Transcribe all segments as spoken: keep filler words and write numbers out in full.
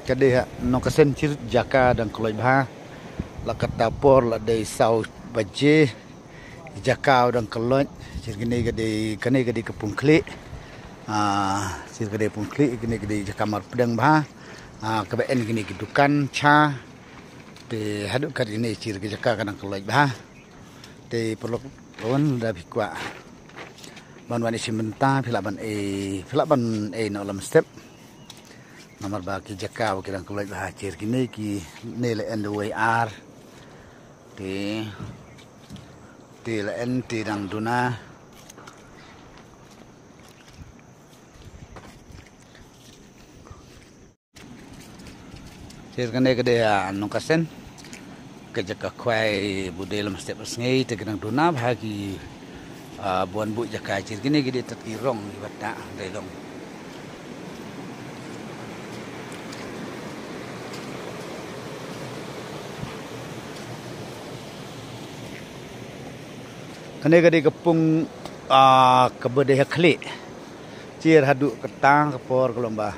Ka dei ha Nongkasen, chir jaka dang kloi bha. La kata por la dei saw baje. Jaka dang kloi. Chir kane ka dei, kane ka dei ka pung khlieh. Ah, chir ka dei pung khlieh, kane ka dei jaka marpdeng bha. Ah, kaba en kine ki dukan cha. Te haduh kat kine chir ka jaka ka dang kloi bha. Te paralok, wan da phi kwah ban wan ïashim bynta, phi lah ban ei, phi lah ban ei noh lem step. Namar ba ki jaka ba ki dang kloi bha, chir kine kine la en da wei ar. Te, te la en te dang duna. Chir kane ka dei ha Nongkasen. Ka jaka khwai ba dei lem step sngi te ka dang duna bha ki, ah, bun buh jaka. Chir kine ki dei tat ki rong ki bata dei long. Kane ka dei ka pung, ah, kaba dei ha khlieh. Chir haduh kata ka por ka long ba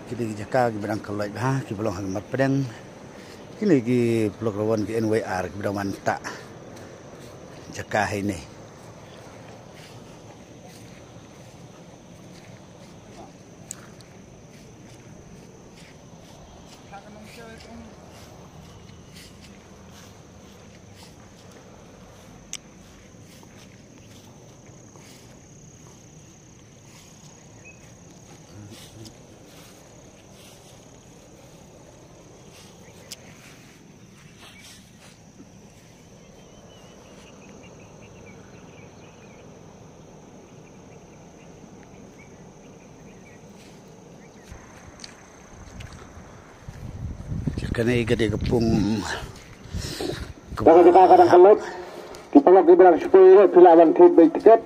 kine ki jaka kiba dang kloi bha, kiba long ha ka marpdeng. Kine ki paralok, la wan ki en wei ar kiba dang wan tah jaka ha ine. Kane ka dei ka pung. Ka dei ka dang kloi. Ki paralok kiba dang shu poi ruh phi lah ban thied beit tiket.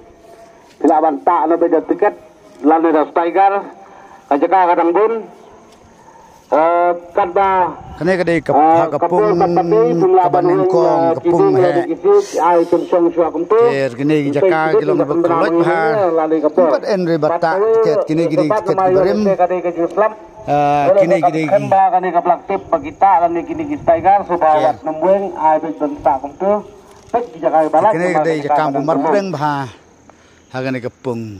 Phi lah ban tah noh beit da tiket lane da Tiger. Ka jaka ka dang bun. Eh, katba, kane ka dei ka, eh, ha ka pung kaba nyngkong, ka pung heh. Te kine ki jaka ki long ba kloi bha. Bad en re ba tah tiket, kine ki dei tiket kiba rim. Eh, kine ki dei ki, kane ka dei jaka ba marpdeng bha ha kane ka pung.